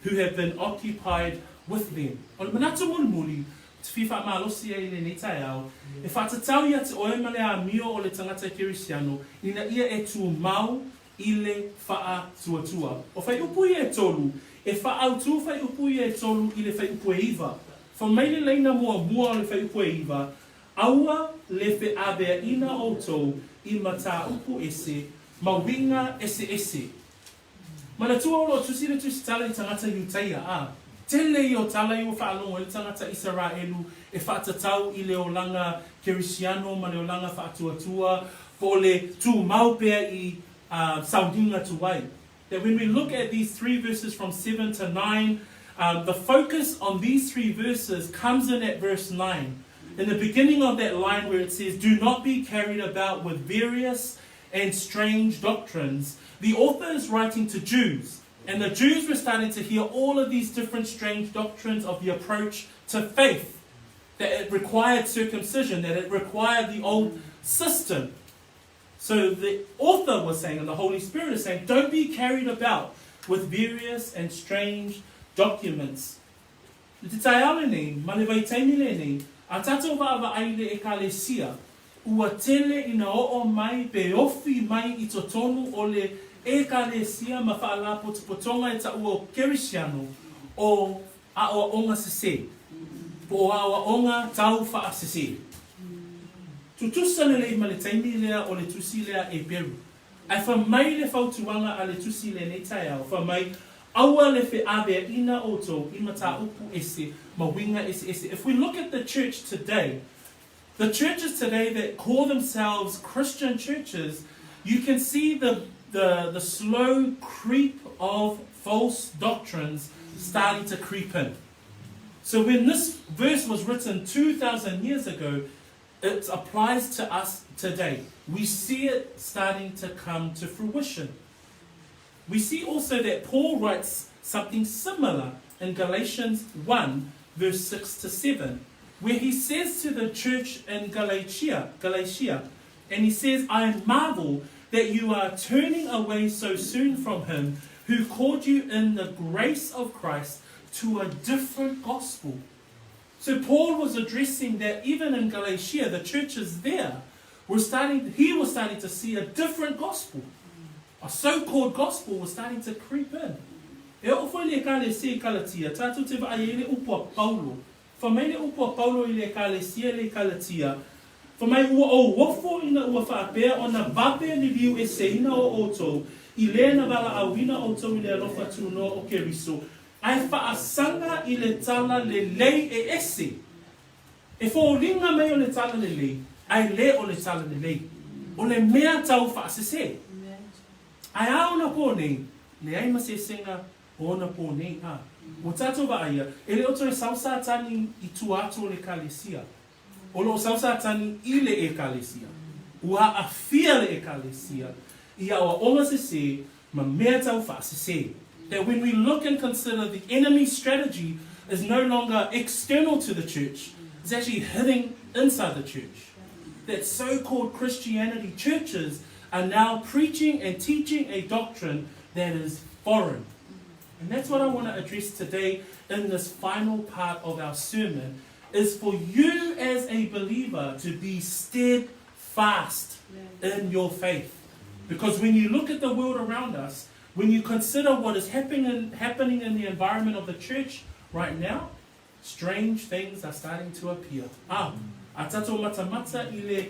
who have been occupied with them. O le manatu mulimuli, te fia faamalosi ai i lenei taeao, e faatatau ia te oe ma le amio o le tagata kerisiano ina ia e tumau i le faatuatua. O fuaiupu ia e tolu, e faaautu fuaiupu ia e tolu i le fuaiupu e iva. Fai mai le laina muamua o le fuaiupu e iva, Aua le feaveaina outou i mataupu ese ma uiga eseese. Manatua o lo o tusi le tusitala i tagata Iutaia, a tele ia o tala i ua faalogo ai le tagata Isaraelu e faatatau i le olaga Kerisiano ma le olaga faatuatua po o le tumau pea i sauniga tuai. That when we look at these three verses from 7 to 9, the focus on these three verses comes in at verse 9. In the beginning of that line where it says, Do not be carried about with various and strange doctrines, the author is writing to Jews. And the Jews were starting to hear all of these different strange doctrines of the approach to faith, that it required circumcision, that it required the old system. So the author was saying, and the Holy Spirit is saying, don't be carried about with various and strange documents. I te taeao lenei, ma le vaitaimi lenei, a tatou vaavaai i le Ekalesia, ua tele ina oo mai pe ofi mai i totonu o le Ekalesia ma faalapotopotoga e taua o Kerisiano o aoaoga sese, po o aoaoga tau faasese. Tutusa lelei ma le taimi lea o le tusi lea e Peru. Ae fai mai le fautuaga a le tusi lenei taeao, fai mai, Aua le feaveaina outou i mataupu ese ma uiga eseese. If we look at the church today, the churches today that call themselves Christian churches, you can see the, the, the slow creep of false doctrines starting to creep in. So when this verse was written 2,000 years ago, it applies to us today. We see it starting to come to fruition. We see also that Paul writes something similar in Galatians 1, verse 6 to 7, where he says to the church in Galatia, Galatia, and he says, I marvel that you are turning away so soon from him who called you in the grace of Christ to a different gospel. So Paul was addressing that even in Galatia, the churches there were starting, he was starting to see a different gospel. A so-called gospel was starting to creep in. E oo foi le Ekalesia i Kalatia, tatou te vaai ai le upu a Paulo. Fai mai le upu a Paulo i le Ekalesia le i Kalatia, fai mai ua ou ofo ina ua faapea ona vave liliu eseina o outou i le na valaauina outou i le alofa tunoa o Keriso, ae faasaga i le tala lelei e ese. E foliga mai o le tala lelei, ae le o le tala lelei. O le mea tau faasese. Ae a ona pō nei, leai ma sesega o ona pō nei, a. Ua tatou vaaia, e le o toe sau Satani i tua atu o le Ekalesia. O lo o sau Satani i le Ekalesia. Ua aafia le Ekalesia i aoaoga sese ma mea tau faasese. That when we look and consider the enemy's strategy is no longer external to the church, it's actually hitting inside the church. That so-called Christianity churches are now preaching and teaching a doctrine that is foreign. And that's what I want to address today in this final part of our sermon is for you as a believer to be steadfast in your faith. Because when you look at the world around us, when you consider what is happening in, happening in the environment of the church right now, strange things are starting to appear. Ah, a tātou matamata i le,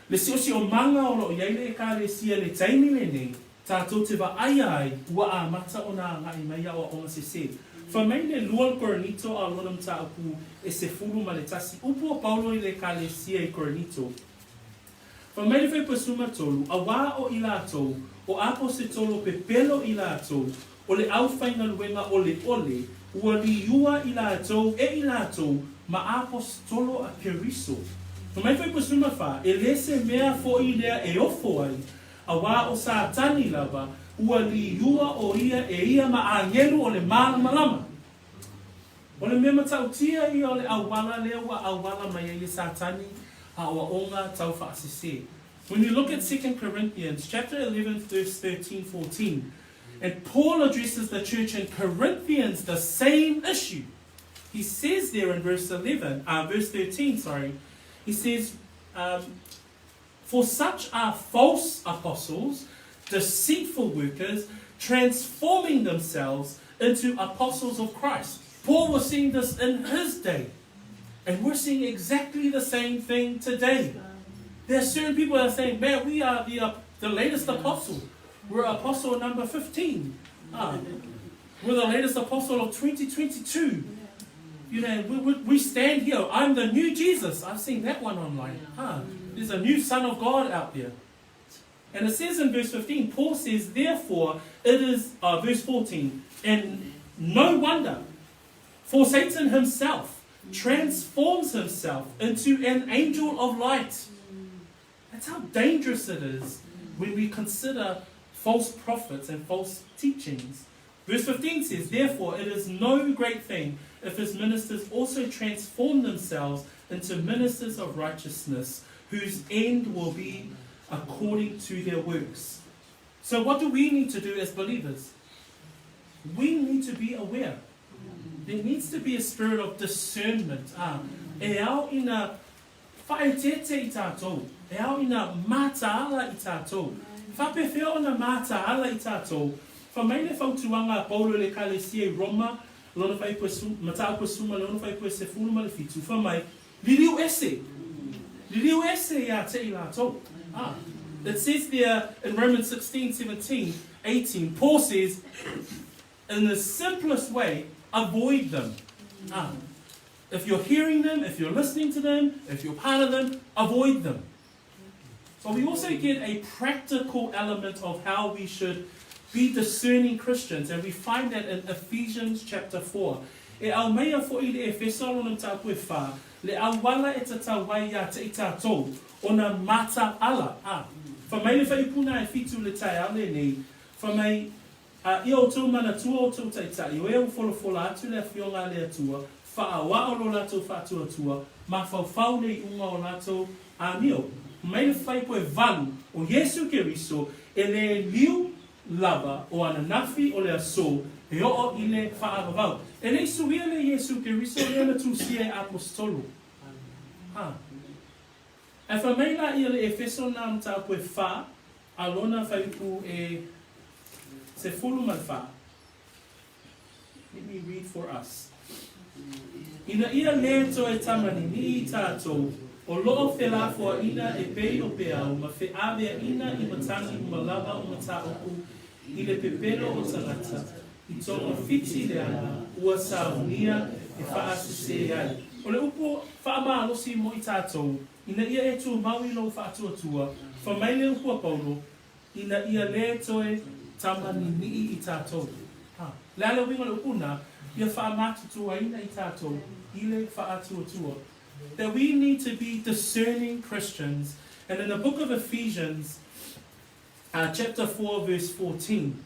le siosiomaga o loo i ai le Ekalesia i le taimi lenei, tātou te vaaia ai ua amata ona agai mai aoaoga sesē. Fai mai le lua o Korinito a lona mataupu e 11, upu a Paulo i le Ekalesia i Korinito, Fai mai le fuaiupu e 13, Auā o i latou, o aposetolo pepelo i latou, o le aufaigaluega oleole, ua liua i latou e i latou ma aposetolo a Keriso. Fai mai le fuaiupu e 14, E le se mea foʻi lea e ofo ai, auā o Satani lava, ua liua o ia e ia ma agelu o le malamalama. O le mea matautia ia o le auala lea ua auala mai ai e Satani aoaoga tau faasese. When you look at 2 Corinthians chapter 11 verse 13, 14, and Paul addresses the church in Corinthians the same issue. He says there in verse 11, verse 13, sorry, he says, For such are false apostles, deceitful workers, transforming themselves into apostles of Christ. Paul was seeing this in his day. And we're seeing exactly the same thing today. There are certain people that are saying, man, we are the, the latest apostle. We're apostle number 15. We're the latest apostle of 2022. You know, we, we, we stand here. I'm the new Jesus. I've seen that one online. Huh? There's a new Son of God out there. And it says in verse 15, Paul says, therefore, it is, verse 14, and no wonder, for Satan himself transforms himself into an angel of light. That's how dangerous it is when we consider false prophets and false teachings. Verse 15 says, Therefore, it is no great thing if his ministers also transform themselves into ministers of righteousness, whose end will be according to their works. So, what do we need to do as believers? We need to be aware. There needs to be a spirit of discernment. Ah, e ao ina whaeteete i tātou. E ao ina mataala i tātou. Whapewhea ona mataala i tātou. Wha mai le fautuaga a Paulo i le Ekalesia i Roma, lona fuaiupu e su, mataupu e 16 fuaiupu e 17, fai mai, Liliu ese! Liliu ese iā te i lātou. Ah. It says there in Romans 16, 17, 18, Paul says, in the simplest way, avoid them. Ah. If you're hearing them, if you're listening to them, if you're part of them, avoid them. But we also get a practical element of how we should be discerning Christians, and we find that in Ephesians chapter 4. E aumaia foʻi le Efeso lona mataupu e whā, le auala e tatau ai iā te i tātou, ona mataala, a. Fai mai le fuaiupu na e fitu le taeao lenei, fai mai, A ia outou manatua outou taitai, o ea ua folafola atu le Afioga a le Atua, faaoao lo latou faatuatua, mafaufau le iuga o latou amio. Mai le fuaiupu e valu, o Iesu Keriso, e le liu lava o ananafi o le aso e oo i le faavavau. E le i suia le Iesu Keriso lea na tusia e Aposetolo. Ha. Ae fai mai la ia le Efeso na mataupu e wha, a lona fuaiupu e 14. Let me read for us. Ina ia lē toe tamaniniʻi i tātou, o loo felafoaʻina e pei o peau ma feaveaʻina i matagi uma lava o mataupu i le pepelo o tagata, i togafiti leaga ua saunia e faasesē ai. O le upu faamalosi mo i tātou, ina ia e tumau i lou faatuatua, fai mai le upu a Paulo, ina ia lē toe tamaniniʻi i tātou. Ha. Le a le uiga o le upu na, ia faamatutuaina i tātou i le faatuatua. That we need to be discerning Christians. And in the book of Ephesians, chapter 4, verse 14,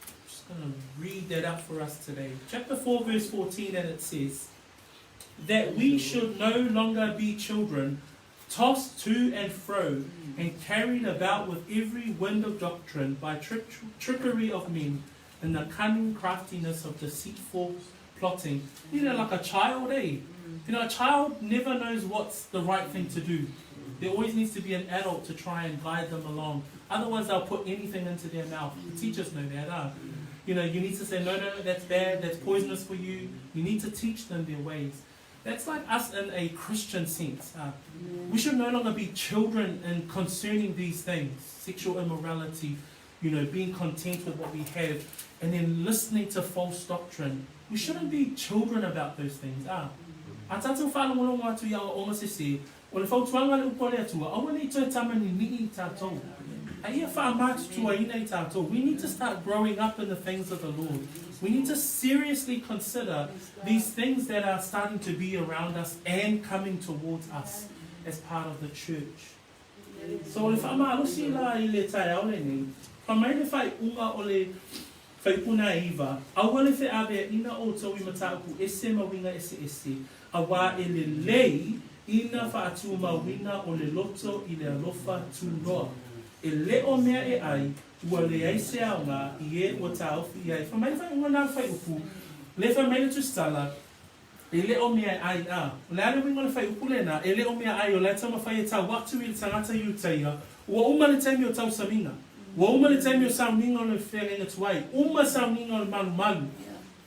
I'm just going to read that out for us today. Chapter 4, verse 14, and it says, That we should no longer be children, Tossed to and fro and carried about with every wind of doctrine by trickery of men in the cunning craftiness of deceitful plotting. You know, like a child, eh? You know, a child never knows what's the right thing to do. There always needs to be an adult to try and guide them along. Otherwise, they'll put anything into their mouth. The teachers know that, huh? You know, you need to say, no, no, that's bad, that's poisonous for you. You need to teach them their ways. That's like us in a Christian sense. We should no longer be children in concerning these things, sexual immorality, you know, being content with what we have, and then listening to false doctrine. We shouldn't be children about those things. Ah. A tātou whaalongolongo atu i aoaoga sese, o le fautuaga a le upu a le Atua, aua ne i toe tama nini'i i tātou. A ia whaamātutuaina i tātou. We need to start growing up in the things of the Lord. We need to seriously consider these things that are starting to be around us and coming towards us as part of the church. So o le whaamalosi la i le taeao lenei, fa mai le faaiuga o le Faipuna iva, aua le feaveaʻina ʻoutou i mataupu ese ma uiga eseese, auā e lelei ina faatūmauina o le loto i le alofa tūnoa. E le o mea e ʻai, ua leai se aoga i e ua tāofi i ai. Fai mai le faaiuga na o le faaiupu, le fai mai le tusitala, E le o mea e ʻai, a. O le a le uiga o le faaiupu lena, e le o mea ʻai, o la e taumafai e tau atu i le tagata Iutaia, ua uma le taimi o tausamiga, ua uma le taimi o sauniga o le feagaiga tuai, uma sauniga o le malumalu,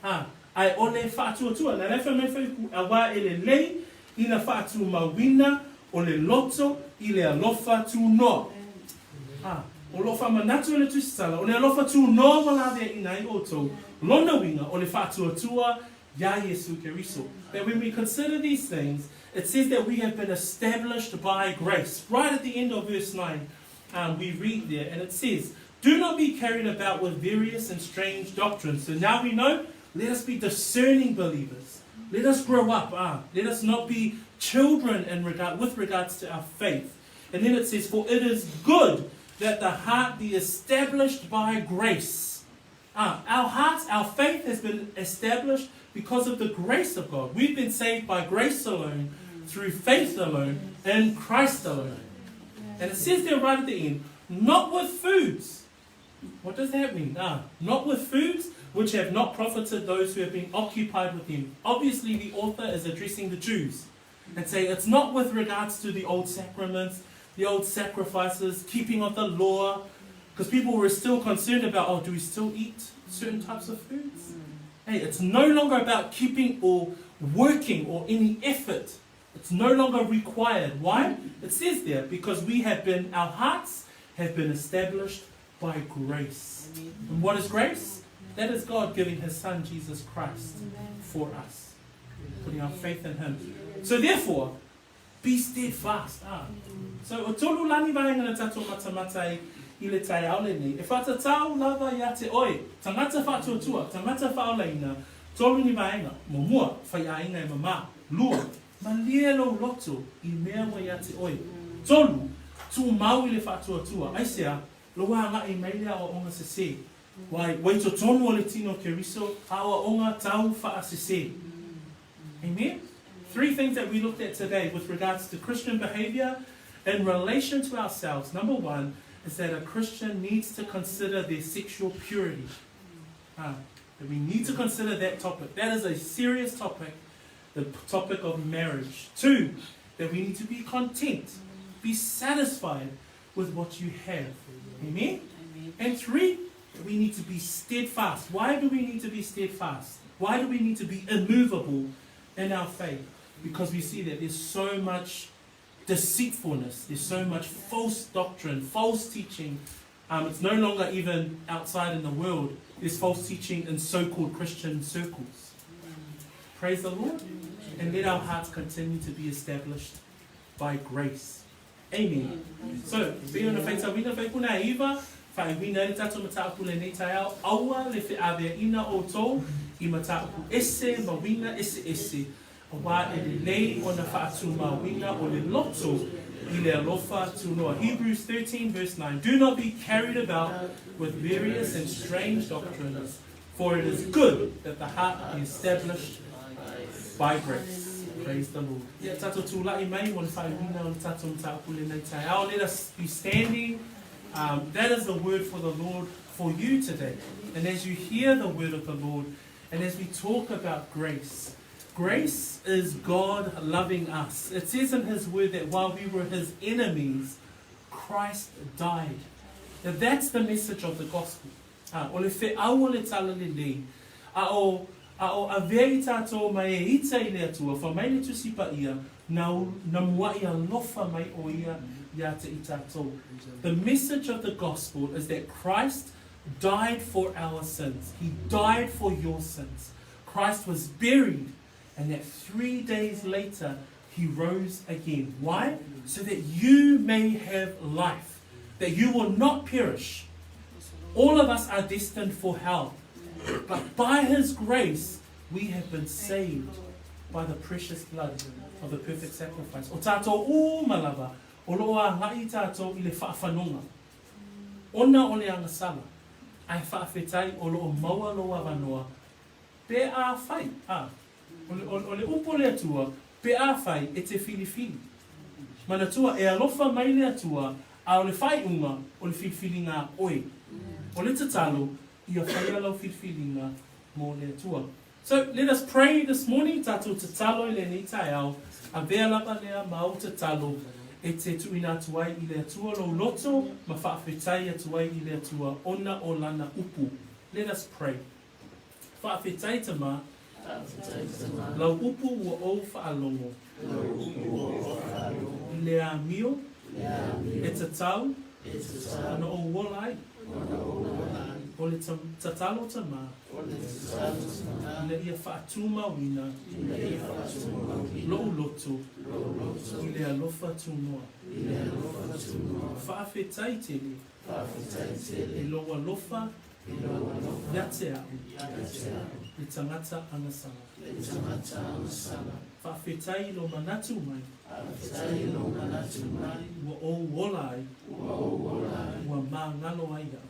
a, a e ʻole faatuatua. Na la e fai mai le faaiupu, auā e lelei ina faatumauina o le loto i le alofa tūnoa. A, o lo o faamanatu e le Tusitala, o le alofa tūnoa ua laveaiina ai ʻoutou, lona uiga o le faatuatua iā Iesu Keriso. That when we consider these things, it says that we have been established by grace. Right at the end of verse 9, um, we read there, and it says, Do not be carried about with various and strange doctrines. So now we know, let us be discerning believers. Let us grow up. Ah, let us not be children in regard, with regards to our faith. And then it says, For it is good that the heart be established by grace. Ah, our hearts, our faith has been established because of the grace of God. We've been saved by grace alone, through faith alone, in Christ alone. And it says there right at the end, not with foods. What does that mean? Ah, not with foods which have not profited those who have been occupied with them. Obviously, the author is addressing the Jews and say it's not with regards to the old sacraments, the old sacrifices, keeping of the law, because people were still concerned about, oh, do we still eat certain types of foods? Hey, it's no longer about keeping or working or any effort. It's no longer required. Why? It says there, because we have been, our hearts have been established by grace. And what is grace? That is God giving His Son, Jesus Christ, for us. Putting our faith in Him. So therefore, be steadfast. Ah. So, o tolu lani vaenga na tatou matamata ai i le taeao lenei, e whatatau lava ia te oe, tangata whaatuatua, tangata whaolaina, tolu ni vaenga, muamua, whaiāiga e mamā, lua, malie lou loto i mea ua ia te oe, tolu, tumau i le whaatuatua, aisea, lou agaʻi mai le aoaoga sesē, Wai, ua i totonu o le tino o Keriso, aoaoga tau whaasesē. Amen? Three things that we looked at today with regards to Christian behavior in relation to ourselves. Number one is that a Christian needs to consider their sexual purity. That we need to consider that topic. That is a serious topic, the topic of marriage. Two, that we need to be content, be satisfied with what you have. Amen? Amen. And three, we need to be steadfast. Why do we need to be steadfast? Why do we need to be immovable in our faith? Because we see that there's so much deceitfulness, there's so much false doctrine, false teaching. Um, it's no longer even outside in the world. There's false teaching in so called Christian circles. Praise the Lord. And let our hearts continue to be established by grace. Amen. So, pei ona faitauina faipuna e iva, faaiuina ai le tatou mataupu lenei taeao, aua le feaveaina outou i mataupu ese ma uiga eseese, auā e lelei ona faatumauina o le loto i le alofa tunoa. Hebrews 13 verse 9 Do not be carried about with various and strange doctrines, for it is good that the heart be established by grace. Praise the Lord. Ia tātou tūla'i mai mo le faaiuina o le tātou mataupu lenei taeao. Let us be standing. That is the word for the Lord for you today. And as you hear the word of the Lord, and as we talk about grace, grace is God loving us. It says in his word that while we were his enemies, Christ died. Now that's the message of the gospel. A, o le feau o le Talalelei, a o, a o avea i tātou ma e ita i le Atua, fa mai le Tusi Paia, na, na mua'i alofa mai o ia iā te i tātou. The message of the gospel is that Christ died for our sins. He died for your sins. Christ was buried, and that 3 days later he rose again. Why? So that you may have life, that you will not perish. All of us are destined for hell, but by his grace we have been saved by the precious blood of the perfect sacrifice. O tātou uma lava, o loo agai tātou i le whaawhanonga. Ona o le agasala, ae faafetai o lo o maua lou avanoa pe afai, a, o le, o le upu o le Atua, pe afai e te filifili. Manatua, e alofa mai le Atua, a o le faaiuga o le filifiliga a oe. O le tatalo, ia faia lau filifiliga mo le Atua. So, let us pray this morning, tātou tatalo i lenei taeao, avea lava lea ma ou tatalo e te tuuina atu ai i le Atua lou loto ma faafetai atu ai i le Atua ona o Lana upu. Let us pray. Faafetai Tama, lau upu ua ou faalogo. I le amio, e tatau ona ou ola ai. O le tatalo Tama, ina ia faatumauina lou loto i le alofa tunoa. Faafetai tele i lou alofa Ia te au, le tagata agasala. Faafetai i lou manatu mai. Ua ou ola ai. Ua magalo ai au.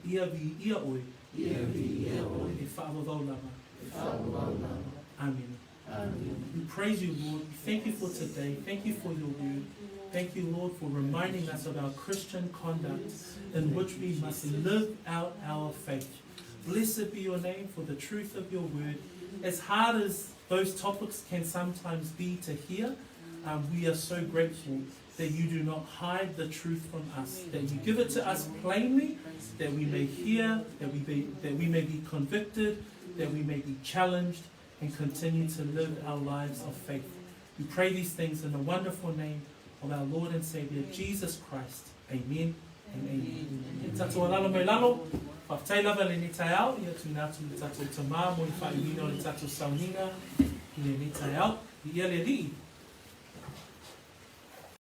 Ia viia oe. E faavavau lava. Amene. We praise you, Lord. We thank you for today. Thank you for your word. Thank you, Lord, for reminding us of our Christian conduct in which we must live out our faith. Blessed be your name for the truth of your word. As hard as those topics can sometimes be to hear, we are so grateful that you do not hide the truth from us, that you give it to us plainly, that we may hear, that we, be, that we may be convicted, that we may be challenged, and continue to live our lives of faith. We pray these things in the wonderful name of our Lord and Savior, Jesus Christ. Amen and amen. E tātou alalo mai lalo, whafetai lava lenei taeao, ia tūna atu le tātou tamā mo le whaaiuina o le tātou sauniga i lenei taeao. I ia le alii.